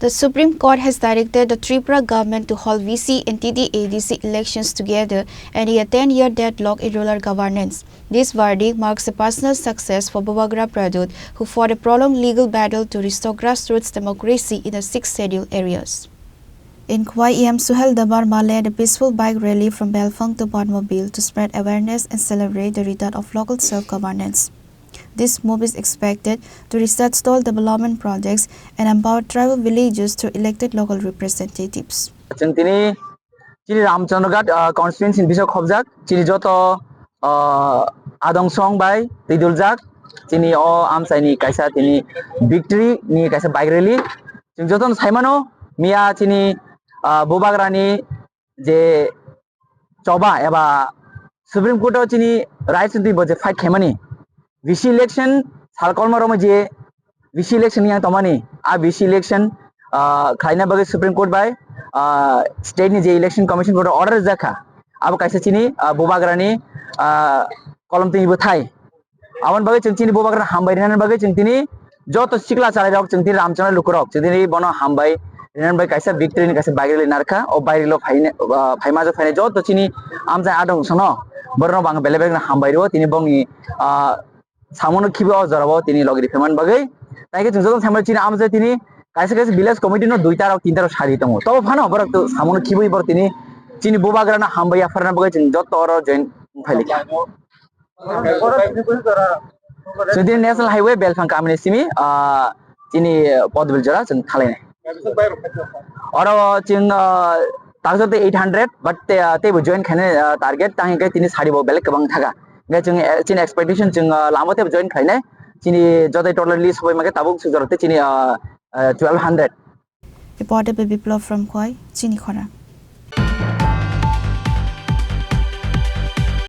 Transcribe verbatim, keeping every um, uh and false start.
The Supreme Court has directed the Tripura government to hold V C and T T A D C elections together, ending a ten-year deadlock in rural governance. This verdict marks a personal success for Bubagra Pradyot, who fought a prolonged legal battle to restore grassroots democracy in the Sixth Schedule areas. In Khowai, E M Suhel Debbarma led a peaceful bike rally from Belphang to Padmabil to spread awareness and celebrate the return of local self-governance. This move is expected to restart stalled development projects and empower tribal villages through elected local representatives. Chwng tini chini Ramchandraghat, ah, constituency ni bisok khobjak, chini joto, ah, adong song bai twiduljak, chini o amchaini kaisa tini victory ni kaisa bike rally. Chwng jotono saimano miya chini, ah, Bubagrani je choba eba Supreme Court o chini rights ni twi bo je fight khaimani, V C election sal kolma romo je V C election yang tomani, a V C election, ah, khlaina bagwi Supreme Court bai, ah, state ni je election commission court order jakha, abo kaisa chini, ah, Bubagrani, ah, kolom twi bo thai. Aboni bagwi chwng chini Bubagrano hambai rinani bagwi chwng tini joto sikla chalairok, chwng tini Ramchandra lukurok, chwng tini bono hambai rinani bagwi kaisa victory ni kaisa bike rally narwkha. O bike rally o phaine, ah, phaima jok phainai joto chini amchai adong sono borokno bo ang belai belai kheno hambai rwo. Tini bongni, ah, samono khibi o jorao tini logi riphaimani bagwi. Tai khe chwng joto saimano chini amchai tini kaisa kaisa village committee no duita rok tinta rok sari tongo. Tobo phano borok to samono khibui borok tini chini Bubagrano hambai yapharna bagwi chwng joto oro join wngphai likha. Chwng tini National Highway Belphang kamini simi, ah, chini Podbil jora chwng thalainai. Oro chwng, ah, takjak tei eight hundred, but te, ah, teibo join khainai, ah, target tang hwnkhe tini sari bo belai kwbang thaka. Hwnkhe chwng, eh, chini expectation chwng, ah, lama teibo join khainai. Chini joto total list hobai mankhe tabuk sujaro tei chini, ah, ah, twelve hundred. Reporter by Biplab from Khowai, Chini Khorang.